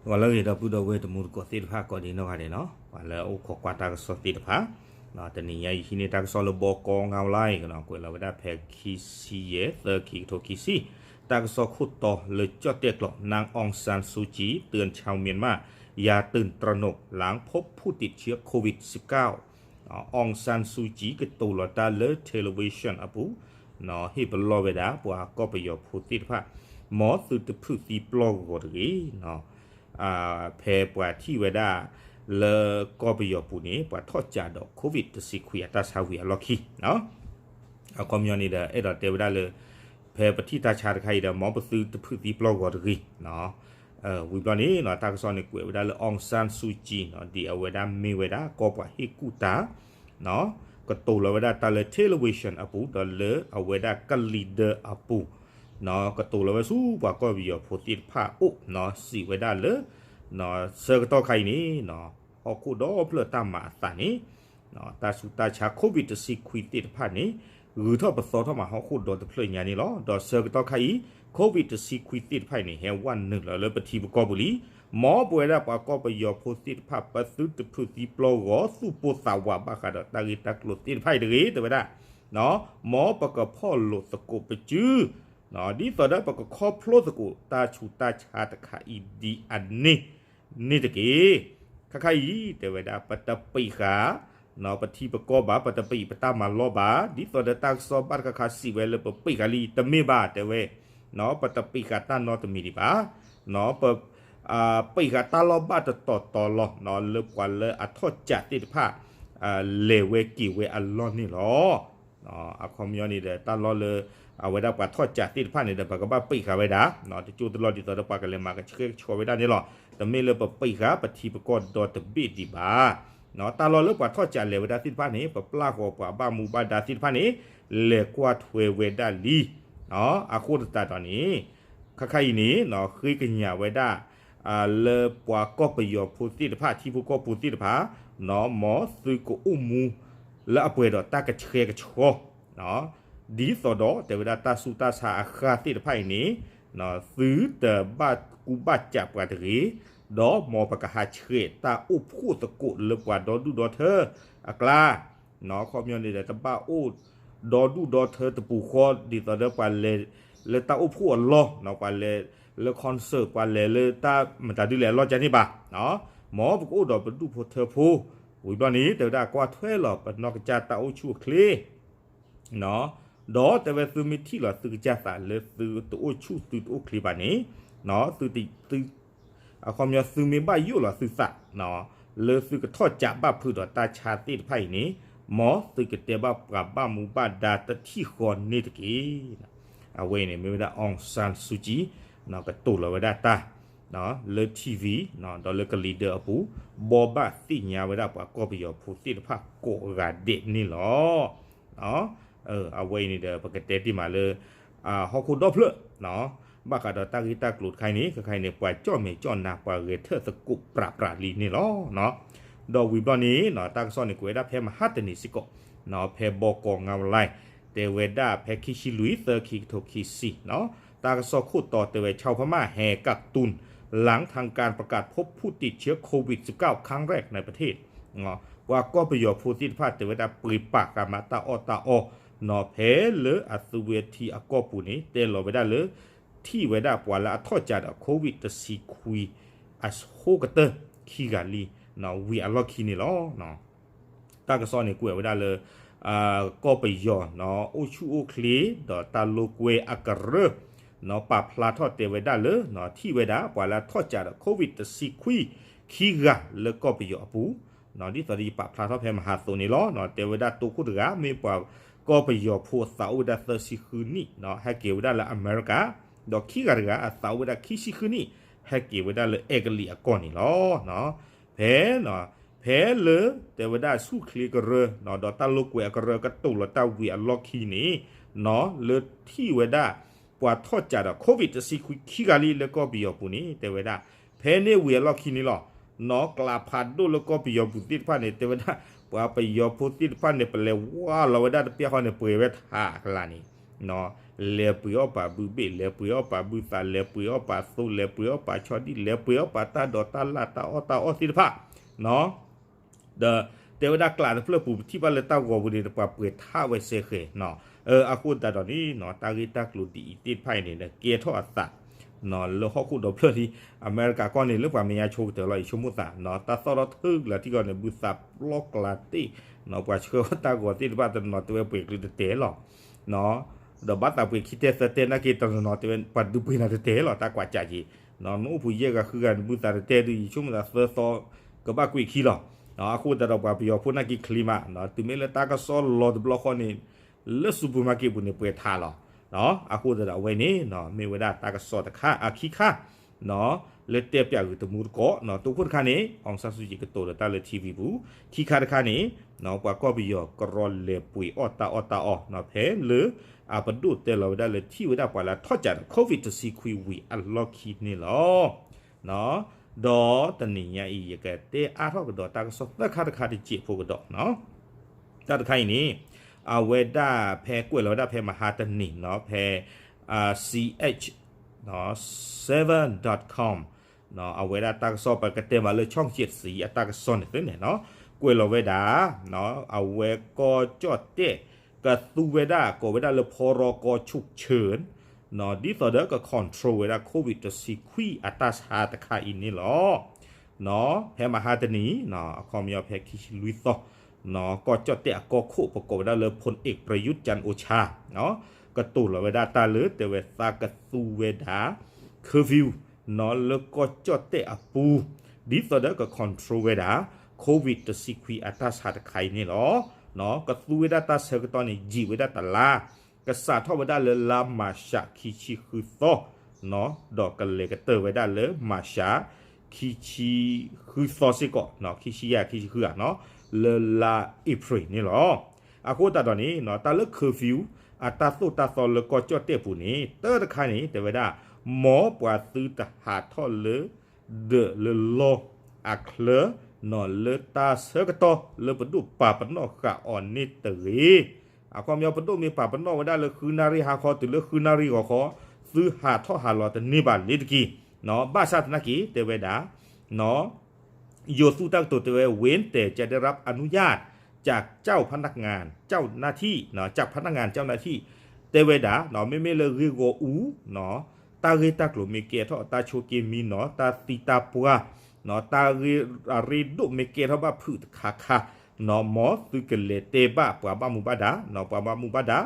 ဂီၤလၢအဂ့ၤ ဒီပုၢ်ဒီဝဲၢ်တံၤသကိးသ့ၣ်တဖၣ် ကိးဒံနီၢ်ဂၤဒဲးနီၤ, ပှၤလၢအအိၣ်ခိးကွၢ်တၢ်ကစီၣ်သ့ၣ်တဖၣ်, တနံၤညါအံၤဟံးန့ၢ်တၢ်ကစီၣ်လၢ ဘီကီ online နီၤ, ကွဲးလီၤဝဲဒၣ်ဖဲခံဆံယဲၢ် သၢ ခံကထိခံဆံ, တၢ်ကစီၣ်ခိၣ်တီလၢကၠီၣ်တဲၣ်ကျိာ် นางองซานซูจีเตือนชาวเมียนมา อย่าตื่นตระหนกหลังพบผู้ติดเชื้อโควิดสิบเก้า အောင်ဆန်းစုကြည် ကတိၤလီၤတၢ်လၢ television အပူၤ, ဟ့ၣ်ပလီၢ်ဝဲဒၣ် ပှၤကီၢ်ပယီၤဖိသ့ၣ်တဖၣ်, မ်သုတဖုးသံပျီၢ်ဂီၤတဂ့ၤ, ဖဲပှၤထံၣ်ဝဲဒၣ်လၢကီၢ်ပယီၤပူၤန့ၣ် ပှၤထီၣ်ကးဒီး COVID တဆံခွံအတၢ်ဆါဝံၤအလီၢ်ခံ အခီပညီန့ၣ်ဒီး အဲၣ်ဒိးတဲဝဲဒၣ်လၢ ဖဲပထံၣ်တၢ်ဆါတခါအံၤဒီး မ်ပသုတဖုးသံပျီၢ်ဂီၤတဂ့ၤ, ဝံၤဘျီန့ၣ် တၢ်ကစီၣ်န့ၣ်ကွဲးဝဲဒၣ်လၢ အောင်ဆန်းစုကြည် ဒ်အဝဲဒၣ်မ့ၢ်ဝဲဒၣ်ကီၢ်ပှၤဟ့ၣ်ကူၣ်တၢ် ကတိၤလီၤဝဲဒၣ်တၢ်လၢ television အပူၤ ဒီးလၢအဝဲဒၣ်ကလံၤဒၢအပူၤ, ကတိၤလီၤဝဲဆူပှၤကီၢ်ပယီၤဖိသ့ၣ်တဖၣ်အအိၣ်, စံးဝဲဒၣ်လၢ ဆၢကတီၢ်ခါအံၤန့ၣ် ဟီၣ်ခိၣ်ဒီဖျၢၣ်တၢ်မၤအသးန့ၣ် တၢ်ဆူးတၢ်ဆါ COVID တဆံခွံသ့ၣ်တဖၣ်န့ၣ် ဂုၤထီၣ်ပသီထီၣ်မးဟီၣ်ခိၣ်ဒီတဖျၢၣ်ညါန့ၣ်လီၤ. ဒီးဆၢကတီၢ်ခါအံၤ COVID တဆံခွံသ့ၣ်တဖၣ်အံၤန့ၣ် ဟဲဝဲနုာ်လီၤလၢပထံပကီၢ်ပူၤလံ. မ်ပဝဲဒၣ်ပှၤကီၢ်ပယီၤဖိသ့ၣ်တဖၣ် ပသုတဖုးသံပျီၢ်ဂီၤ သူၣ်ပိၢ်သးဝးဘၣ်ဃးဒီးတၢ်ဂ့ၢ်တၢ်ကျိၤသ့ၣ်တဖၣ်အံၤတဂ့ၤ တဲဝဲဒၣ်, မ်ပကဖီၣ်လိာ်သကိးပစု ဒ်သိးဒီးပကခီဖျိသကိး တၢ်ဆူးတၢ်ဆါတခါအံၤဒ်အန့ၣ်န့ၣ်တက့ၢ်. ခဲခါအံၤ တဲဝဲဒၣ် ပတပံးဃာ် ပထံပကီၢ်ဘၣ်, ပတပံးပတၢ်မၤလီၢ်ဘၣ်, ဒ်သိးဒီးတၢ်ကစီၣ်ဘၣ်တခါခါစံးဝဲလၢပပံးဃာ်လံ တမ့ၢ်ဘၣ် တဲဝဲ, ပတပံးဃာ်တၢ်နီတမံၤဒံးဘၣ်, ပ ပံးဃာ်တၢ်လီၢ်ဘၣ်တတီၤတီၤလီၤ လၢပှၤလၢအထီၣ်ကးသ့ၣ်တဖၣ် လဲၤဝဲက့ၤဝဲအလီၢ်န့ၣ်လီၤ. အခီပညီန့ၣ်ဒီး တၢ်လီၢ်လၢ အဝဲဒၣ်ပှၤထီၣ်ကးသ့ၣ်တဖၣ်န့ၣ်ဒီး ပကဘၣ်ပံးဃာ်ဝဲဒၣ်, တကၠိတလီၢ်ဒ်သိးဒီးပှၤကလဲၤမၤကဆှဲကဆှီဝဲဒၣ်န့ၣ်လီၤ. တမ့ၢ်လၢပပံးဃာ်ပထံပကီၢ်ဒီတဘ့ၣ်ဒံးဘၣ်. တၢ်လီၢ်လၢပှၤထီၣ်ကးလဲၤဝဲဒၣ်သ့ၣ်တဖၣ်န့ၣ် ပပျၢ်ဃီၤပှၤဘၣ်မူဘၣ်ဒါသ့ၣ်တဖၣ်န့ၣ် လဲၤကွၢ်ထွဲဝဲဒၣ်လံ အဃိသတးဒီးန့ၣ် ခဲခါအံၤန့ၣ် ဃ့ကညးဝဲဒၣ် လၢပှၤကီၢ်ပယီၤဖိသ့ၣ်တဖၣ် ထံဖိကီၢ်ဖိသ့ၣ်တဖၣ် မ်သုကအိၣ်မူ လၢအပှဲၤဒီးတၢ်ကဆှဲကဆှီ ဒ်သိးဒီး တဲဝဲဒၣ်တၢ်ဆူးတၢ်ဆါအဃၢ်သ့ၣ်တဖၣ်အံၤန့ၣ် သုတဘၣ်ကူဘၣ်ကးပှၤတဂ့ၤ, ဒီးမ်ပကဟးဆှဲးတၢ်အိၣ်ဖှိၣ်သကိးလၢပှၤဒီဒူၣ်ဒီထၢအကျါ အခီပညီန့ၣ်ဒီး တဘၣ်အိၣ်ဒီဒူၣ်ဒီထၢတပူၤဃီ ဒ်သိးဒီးပှၤလဲၤလၢတၢ်အိၣ်ဖှိၣ်အလီၢ် ပှၤလဲၤလၢ concert ပှၤလဲၤလၢတၢ်မတၤဒုလဲၣ်အလီၢ်ကန့ၣ်ဘၣ်. မ်ပကအိၣ်ဒီးပဒူၣ်ဖိထၢဖိ ဝံၤဘျီန့ၣ် တဲဝဲဒၣ်ကွၢ်ထွဲလီၤပနီၢ်ကစၢ်တၢ်အိၣ်ဆူၣ်အိၣ်ချ့ ဒီးတဲဝဲသုမ့ၢ်ထံၣ်လီၤသုကစၢ်သးလၢသုတအိၣ်ဆူၣ်သုတအိၣ်ချ့ဘၣ်န့ၣ် သု အခီပညီသုမ့ၢ်ဘၣ်ယိၣ်လီၤသုသး လၢသုကထီၣ်ကးဘၣ်ဖုးဒီးတၢ်ဆါသ့ၣ်တဖၣ်အံၤန့ၣ် မ်သုကတဲဘၣ်ပှၤဘၣ်မူဘၣ်ဒါတထံၣ်ဃီန့ၣ်တက့ၢ်. အဝဲအံၤန့ၣ် မ့ၢ်ဝဲဒၣ် အောင်ဆန်းစုကြည် ကတိၤလီၤဝဲဒၣ်တၢ် လၢ ထံၣ်ဝံၤ ဒီးလၢကလံၤဒၢအပူၤ ဘိးဘၣ်သ့ၣ်ညါဝဲဒၣ်ပှၤကီၢ်ပယီၤဖိသ့ၣ်တဖၣ်ကိးဂၤဒဲးန့ၣ်လီၤ. အဝဲအံၤန့ၣ်ဒီး ပကတဲတ့ၢ်မးလၢ ဟီၣ်ခိၣ်ဒီဖျၢၣ် ဘၣ်ဃးဒီးတၢ်ဂ့ၢ်တၢ်ကျိၤတခါအံၤန့ၣ် ခဲခါအံၤန့ၣ် ပှၤကၠီၣ်မဲာ်ကၠီၣ်နါပှၤဂဲၤထၢၣ်သကိးပြးပြးလံန့ၣ်လီၤ. ဒီးဝံၤဘျီန့ၣ် တၢ်ကစီၣ်န့ၣ်ကွဲးဝဲဒၣ်ဖဲမဟါတနံၤစ့ၢ်ကီး ဖဲဘီကီ ငါးဝလံ တဲဝဲဒၣ်ဖဲခံဆံလွံၢ် သၢ ခံကထိခံဆံ တၢ်ကစီၣ်ခိၣ်တီတဲဝဲ ชาวพม่าแห่กักตุน หลังทางการประกาศพบผู้ติดเชื้อโควิดสิบเก้าครั้งแรกในประเทศ ပှၤကီၢ်ပယီၤဖိသ့ၣ်တဖၣ်တဲဝဲဒၣ်ပှ့ၤပာ်ဃာ်မးတၢ်အီၣ်တၢ်အီ ဖဲလၢအသုဝဲထံအကီၢ်ပူၤန့ၣ် တဲလီၤဝဲဒၣ်လၢ ထံၣ်ဝဲဒၣ်ပှၤလၢအထီၣ်ကးဒီး COVID တဆံခွံ အဆိကတၢၢ်ခံဂၤလံ ဝံၤအလီၢ်ခံန့ၣ်လီၤ. တၢ်ကစီၣ်န့ၣ်ကွဲးဝဲဒၣ်လၢ ကီၢ်ပယီၤ အိၣ်ဆူၣ်အိၣ်ချ့ ဒီးတၢ်လိာ်ကွဲအကရၢ ပာ်ဖျါထီၣ်တဲဝဲဒၣ်လၢ ထံၣ်ဝဲဒၣ်ပှၤလၢအထီၣ်ကးဒီး COVID တဆံခွံ ခံဂၤလၢကီၢ်ပယီၤအပူၤ ဒ်သိးဒီးယပာ်ဖျါထီၣ်ဖဲမဟါအသိးန့ၣ်လီၤ. တဲဝဲဒၣ်တိခိၣ်တဂၤ မ့ၢ်ပှၤကီၢ်ပယီၤဖိအသးအိၣ်ဝဲဒၣ်သၢဆံဃုနံၣ် ဟဲက့ၤဝဲဒၣ်လၢအမဲရကၤ ဒီးခံဂၤတဂၤအသးအိၣ်ဝဲဒၣ်ခံဆံဃုနံၣ် ဟဲက့ၤဝဲဒၣ်လၢအဲကလံးအကီၢ်န့ၣ်လီၤ. ဖဲ ဖဲလၢ တဲဝဲဒၣ်ဆူၣ်ချ့ကရၢ ဒီးတၢ်လိာ်ကွဲအကရၢကတိၤလီၤတၢ်ဝံၤအလီၢ်ခံန့ၣ် လၢထံၣ်ဝဲဒၣ် ပှၤထီၣ်ကးဒီး COVID တဆံခွံ ခံဂၤလံလၢကီၢ်ပယီၤပူၤန့ၣ် တဲဝဲဒၣ် ဖဲန့ၣ်ဝံၤအလီၢ်ခံန့ၣ်လီၤ. နီၢ်ကျးဖးဒိၣ်လၢကီၢ်ပယီၤပူၤသ့ၣ်တဖၣ်န့ၣ် တဲဝဲဒၣ် ပှၤပယီၤဖိသ့ၣ်တဖၣ်န့ၣ် ပလဲၤဝါလီၤဝဲဒၣ်တပျၢ်ဃီန့ၣ် ပှဲၤဝဲထးအကလၤန့ၣ် လဲၤပှ့ၤအီၣ်ပာ်ဘုဘ့ၣ်, လဲၤပှ့ၤအီၣ်ပာ်ဘုသး, လဲၤပှ့ၤအီၣ်ပာ်သိ, လဲၤပှ့ၤအီၣ်ပာ်ဆီဒံၣ်, လဲၤပှ့ၤအီၣ်ပာ်တၢ်ဒိးတၢ်လၣ်တၢ်အီၣ်တၢ်အီသ့ၣ်တဖၣ်, ဒီးတဲဝဲဒၣ်ကျးတဖျၢၣ်ပူၤ ပထံၣ်ဘၣ်လၢတၢ်ဂီၤပူၤန့ၣ် ပှၤပှဲၤထးဝဲစဲဃဲၤ, အဃိသတးဒီးန့ၣ် တၢ်ဂ့ၢ်တၢ်ကျိၤဒ်အံၤသ့ၣ်တဖၣ်အံၤန့ၣ် ကဲထီၣ်အသး လၢဟီၣ်ခိၣ်ဒီဖျၢၣ်လံ, အမဲရကၤကီၢ်န့ၣ် လၢပှၤမဲာ်ညါဆိကတၢၢ်လီၤ, ယဆိကမိၣ်သး တၢ်သီၣ်ထီၣ်ထုၣ်ကလၤထံကီၢ်န့ၣ် ဘုသးပျီကျါတ့ၢ်, ပှၤဆှၢအီၣ်တၢ်ဂီၤသ့ၣ်တဖၣ်တနီၤတဲဝဲပှဲၤကျိၤတတဲလီၤ ဒီးဘၣ်သးပှ့ၤခံတဲသၢတဲနာ်က့ တနီၤနီၤတဲဝဲ ပှၤဒုးပှ့ၤနၤတတဲလီၤ တၢ်ကွၢ်ကၢ်က့ၤ, နအိၣ်ဖူးယဲၢ်ဂၤဃုဂၤန့ၣ် ဘုသးတတဲဒုး ယဆိကမိၣ်သးသၢသီ ကဘၣ်ကွံာ်ခံလီၤ. အဃိသတးဒီးပှၤပယီၤဖိနာ်က့ချ့မး, တုၤမ့ၢ်လၢတၢ်ကစီၣ်လီၤတဘျီဃီန့ၣ် လၢ supermarket ပူၤန့ၣ် ပှဲၤထးလီၤ. အဃိသတးဒီးအဝဲန့ၣ် မ့ၢ်ဝဲဒၣ်တၢ်ကစီၣ်တခါ အခံခါ လၢတဲပၠးဂ့ၤတမူတကိး, တိခိၣ်တခါန့ၣ် အောင်ဆန်းစုကြည် ကတိၤဒီးတၢ်လၢ ထံၣ်ဝံပူၤ, ခံခါတခါန့ၣ် ပှၤကီၢ်ပယီၤကရီလဲၤပှ့ၤအီၣ်တၢ်အီၣ်တၢ်အီ ဖဲလၢအပဒိၣ်တဲလီၤဝဲဒၣ်လၢထံၣ်ဝဲဒၣ်ပှၤလၢအထီၣ်ကးဒီး COVID တဆံခွံဝံၤအလီၢ်ခံန့ၣ်လီၤ. ဒီးတနံၤညါအံၤ ယကတဲအါထီၣ်ကဒီးတၢ်ကစီၣ်သၢခါတခါတစဲးဖိကဒီး, တၢ်တခါအံၤန့ၣ် အဝဲဒၣ်ဖဲကွဲးလီၤဝဲဒၣ်ဖဲမဟါတနံၤနီၤ ဖဲ C H seven dot com အဝဲဒၣ်တၢ်ကစီၣ် ပကတဲမးလၢ ช่องเจ็ดสี အတၢ်ကစီၣ်န့ၣ်သ့န့ၣ်နီၤ ကွဲးလီၤဝဲဒၣ် အဝဲကီၢ်ကၠီၣ်တဲၣ် ကသူဝဲဒၣ် ကိးဝဲဒၣ်လၢ พ.ร.ก. ฉุกเฉิน ဒ်သိးဒီးက control ဝဲဒၣ် COVID တဆံခွံအတၢ်ဆါတခါအံၤန့ၣ်လီၤ. ဖဲမဟါတနံၤ အခီပညီဖဲခံဆံလွံၢ်သီ ကီၢ်ကၠီၣ်တဲၣ်အကီၢ်ခိၣ် ပကိးဝဲဒၣ်လၢ พลเอกประยุทธ์จันทร์โอชา ကတိၤလီၤဝဲဒၣ်တၢ်လၢတဲဝဲသးကသူဝဲဒၣ် curfew လၢကီၢ်ကၠီၣ်တဲၣ်အပူၤ ဒ်သိးဒီးက control ဝဲဒၣ် COVID တဆံခွံအတၢ်ဆါတခါအံၤန့ၣ်လီၤ. ကသူဝဲဒၣ်တၢ်ဆၢကတီၢ်န့ၣ် ယံာ်ဝဲဒၣ်တလါ ကစးထီၣ်ဝဲဒၣ်လၢလါမၤရှးခံဆံဃုသီ ဒီးကလဲၤကတၢၢ်ဝဲဒၣ်လၢမၤရှး ခံဆံဃုသီစ့ၢ်ကီး ခံဆံယဲၢ် ခံဆံဃုဧါ လၢလါအ့ဖြ့ၣ်န့ၣ်လီၤ. အဃိသတးဒီးန့ၣ် တၢ်လၢ curfew အတၢ်သိၣ်တၢ်သီလၢကီၢ်ကၠီၣ်တဲၣ်ပူၤန့ၣ် တၢ်တခါန့ၣ် တဲဝဲဒၣ် မ်ပှၤသုတဟးထီၣ်လၢ ဒၢးလၢလီၢ်အချၢ လၢတၢ်ဆၢကတီၢ်လၢပဒိၣ်ပာ်ပနီၣ်ဃာ်အီၤန့ၣ်တဂ့ၤ. အခီပညီပဒိၣ်မ့ၢ်ပာ်ပနီၣ်ဝဲဒၣ်လၢဃုနၣ်ရံၣ်ဟါခီတုၤလၢဃုနၣ်ရံၣ်ဂီၤခီ သုဟးထီၣ်ဟးလီၤတန့ၢ်ဘၣ်လ့ၤတက့ၢ်. ဘၣ်ဆၣ်သနာ်က့ တဲဝဲဒၣ် ယိၤသူတၢ်ကတိၤတဲဝဲ เว้นแต่จะได้รับอนุญาตจากเจ้าพนักงานเจ้าหน้าที่ จากพนักงานเจ้าหน้าที่ တဲဝဲဒၣ် မ့မ့ၢ်လၢဂ့ၢ်ဂီၢ်အူ တၢ်ဂ့ၢ်တၢ်ကျိၤမ့ၢ်ကဲထီၣ် တၢ်ဆိက့မံနီၤ တၢ်သံတၢ်ပှၢ် တၢ်ဂ့ၢ်အရ့ဒိၣ်မ့ၢ်ကဲထီၣ်ဘၣ်ဖုးတခါခါ မ်သုကလဲၤတဲဘၣ်ပှၤဘၣ်မူဘၣ်ဒါ ပှၤဘၣ်မူဘၣ်ဒါ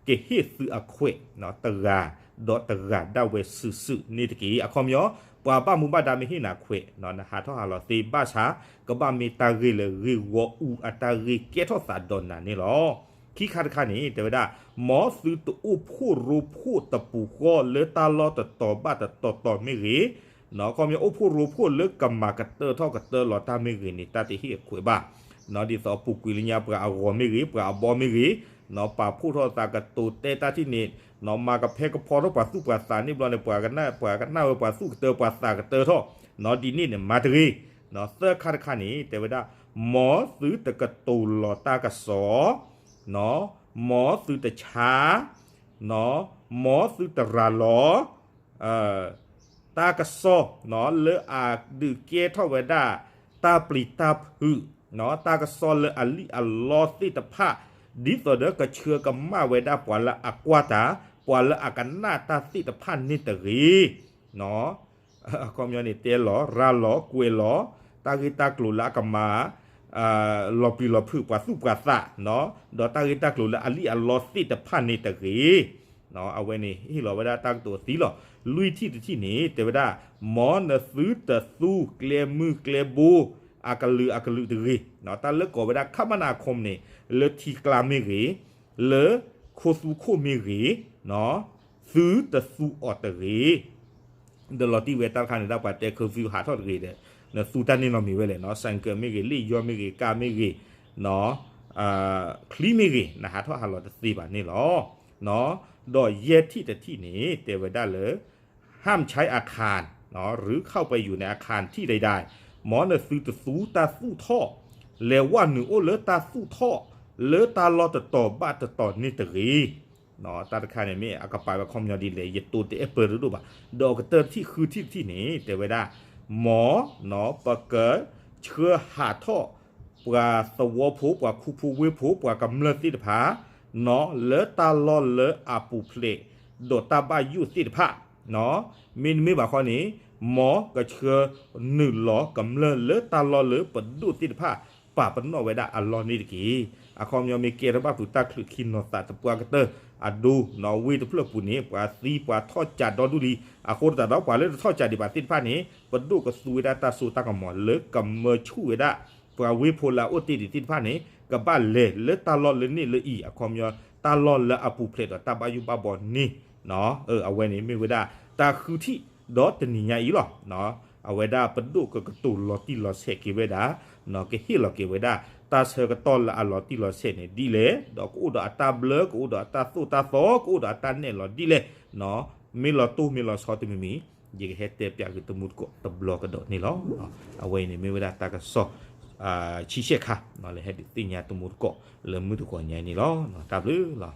ကဟ့ၣ်သုအခွဲး တဂၤဒီးတဂၤဒၣ်ဝဲစုာ်စုာ်န့ၣ်တက့ၢ်. အခီပညီ ပှၤဘၣ်မူဘၣ်ဒါမ့ၢ်ဟ့ၣ်နၤခွဲး နဟးထီၣ်ဟးလီၤသ့ဘၣ်ဆၣ် ကဘၣ်မ့ၢ်တၢ်ဂ့ၢ်လၢဂ့ၢ်ဂီၢ်အူအတၢ်ဂ့ၢ်ကဲထီၣ်သးဒီးနၤန့ၣ်လီၤ. ခံခါတခါန့ၣ် တဲဝဲဒၣ် မ်သုတအိၣ်ဖှိၣ်ရိဖှိၣ်တပူၤဃီလၢတၢ်လီၢ်တတီၤဘၣ်တတီၤတီၤမ့ၢ်ဂ့ၤ အခီပညီအိၣ်ဖှိၣ်ရိဖှိၣ်လၢကမၤကတၢၢ်ထီၣ်ကတၢၢ်လီၤတၢ်မ့ၢ်ဂ့ၤန့ၣ် တၢ်တဟ့ၣ်အခွဲးဘၣ်. ဒ်သိးအပူၤကွံာ်လၢညါပှၤအဂီၤမ့ၢ်ဂ့ၤ ပှၤအဘီမ့ၢ်ဂ့ၤ ပာ်ဖှိၣ်ထီၣ်သးကတိၤတဲတၢ်ထံၣ်န့ၣ် မၤကဖဲကဖီထီၣ်ပှၤသူၣ်ပှၤသးန့ၣ်ဘျီန့ၣ် ပှၤကနၣ်ဝဲပှၤသူၣ်ကတၢၢ်ပှၤသးကတၢၢ်ထီၣ် ဒ်န့ၣ်န့ၣ်မၤတဂ့ၤ. သၢခါတခါန့ၣ် တဲဝဲဒၣ် မ်သုတကတိၤလီၤတၢ်ကစီၣ် မ်သုတဆါ မ်သုတရၤလီၤ တၢ်ကစီၣ် လၢအဒုးကဲထီၣ်ဝဲဒၣ် တၢ်ပျံၤတၢ်ဖုး တၢ်ကစီၣ်လၢအလံၣ်အလီသ့ၣ်တဖၣ် ဒ်သိးဒီးကဆှၢကမၣ်ဝဲဒၣ်ပှၤလၢအကွၢ်တၢ် ပှၤလၢအကနၣ်တၢ်သ့ၣ်တဖၣ်န့ၣ်တဂ့ၤ. အခီပညီန့ၣ် တဲလီၤ ရၤလီၤ ကွဲးလီၤ တၢ်ဂ့ၢ်တၢ်ကျိၤလၢအကမၤ လီၤပျံၤလီၤဖုးပှၤသူၣ်ပှၤသး ဒီးတၢ်ဂ့ၢ်တၢ်ကျိၤလၢအလံၣ်အလီသ့ၣ်တဖၣ်န့ၣ်တဂ့ၤ. အဝဲန့ၣ်ဟ့ၣ်လီၤဝဲဒၣ်တၢ်ကတိၤအသံလီၤ. လွံၢ်ထံၣ်တထံၣ်န့ၣ် တဲဝဲဒၣ် မ်နသုတသူကျဲမုၢ်ကျဲဘိ အကလုာ်အကလုာ်တဂ့ၤ. တၢ်လၢကိးဝဲဒၣ် คมนาคม န့ၣ် လၢထံကျါမ့ၢ်ဂ့ၤ လၢခိသူခိၣ်မ့ၢ်ဂ့ၤ သုတသူအီၤတဂ့ၤ. ဒီးလီၤတံၢ်ဝဲတၢ်တခါန့ၣ် တၢ်ပှၤတဲ curfew ဟးထီၣ်တဂ့ၤဒီး နသူတၢ်န့ၣ်နီတမံၤဝဲလဲၣ်နီၤ ဆိုင်ကယ် မ့ၢ်ဂ့ၤ လ့ၣ်ယီၢ်မ့ၢ်ဂ့ၤ ကါမ့ၢ်ဂ့ၤ ချံမ့ၢ်ဂ့ၤ နဟးထီၣ်ဟးလီၤတသ့ဘၣ်န့ၣ်လီၤ. ဒီးယဲၢ်ထံၣ်တထံၣ်န့ၣ် တဲဝဲဒၣ်လၢ ห้ามใช้อาคาร หรือเข้าไปอยู่ในอาคารที่ใดๆ မ်နသုတသူတၢ်သူၣ်ထီၣ် လဲၤဝဲနုာ်အိၣ်လၢတၢ်သူၣ်ထီၣ် လၢတၢ်လီၢ်တတီၤဘၣ်တတီၤန့ၣ်တဂ့ၤ. တၢ်တခါန့ၣ်မ့ၢ်အကပာ်ဝဲအခီပညီဒ်လဲၣ် ယတိၤတအဲၣ်ပၢတဒိၣ်ဘၣ်. ဒီးအကတၢၢ်တထံၣ်ဃုထံၣ်တထံၣ်န့ၣ် တဲဝဲဒၣ် မ်ပကဆှၢဟးထီၣ် ပှၤသဝီဖိ ပှၤခူဖိဝ့ၢ်ဖိ ပှၤကမျၢၢ်သ့ၣ်တဖၣ် လၢတၢ်လီၢ်လၢအပူၤဖျဲး ဒီးတၢ်ဘၣ်ယိၣ်သ့ၣ်တဖၣ် မ့တမ့ၢ်ဘၣ်ခီန့ၣ် မ်ကဆှၢနုာ်လီၤကမျၢၢ်လၢတၢ်လီၢ်လၢပဒိၣ်သ့ၣ်တဖၣ် ပာ်ပနီၣ်ဝဲဒၣ်အလီၢ်န့ၣ်တက့ၢ်. အခီပညီမ့ၢ်ကဲထီၣ်ဘၣ်ဖုးတၢ်ချုးခံနီၤသးတပှၢ်ကတၢၢ် အဒိ ဝ့ၢ်တဖျၢၣ်ပူၤန့ၣ် ပှၤသံပှၤထီၣ်ကးဒီဒူၣ်လံ. အဃိသတးဒီး ပှၤလၢတထီၣ်ကးဒံးဘၣ်သ့ၣ်တဖၣ်န့ၣ် ပဒိၣ်ကသူဝဲဒၣ်တၢ်စိတၢ်ကမီၤလၢကမၢဆူၣ်ဝဲဒၣ် ပှၤဝ့ၢ်ဖိလၢအအိၣ်တ့ၢ်ဒံးသ့ၣ်တဖၣ်န့ၣ် ကဘၣ်လဲၤလၢတၢ်လီၢ်လၢန့ၣ်လၢအံၤ အခီပညီ တၢ်လီၢ်လၢအပူၤဖျဲးဒီးတၢ်ဘၣ်ယိၣ်ဘၣ်ဘီန့ၣ် အဝဲန့ၣ်မ့ၢ်ဝဲဒၣ် တၢ်ဃုထံၣ်ဒီးတနံၤညါအံၤလီၤ. အဝဲဒၣ်ပဒိၣ်ကကတိၤလီၤတံၢ်လီၤဆဲးက့ၤဝဲဒၣ် ကဟ့ၣ်လီၤက့ၤဝဲဒၣ် တၢ်ဆၢကတီၢ်လၢအလီၤတံၢ်လီၤဆဲးန့ၣ်ဒ်လဲၣ် ဒီးကအိၣ်ဒီးအတၢ်ဘျၢ ကအိၣ်ဒီးအတၢ်သိၣ်တၢ်သီ ကအိၣ်ဒီးအတၢ်နဲၣ်လီၤဒ်လဲၣ် မ့ၢ်လီၤတိၢ်မ့ၢ်လီၤဆီတမံၤမံၤ ယကဟဲတဲပၠးက့ၤတမူတကိးတဘျီကဒီးန့ၣ်လီၤ. အဝဲအံၤန့ၣ်မ့ၢ်ဝဲဒၣ်တၢ်ကစီၣ် ဆံဆဲၣ်ခါ လၢဟဲဒုးသ့ၣ်ညါတမူတကိး လၢမုၢ်တဂီၤညါအံၤန့ၣ်လီၤ. တၢ်ဘျုးလီၤ.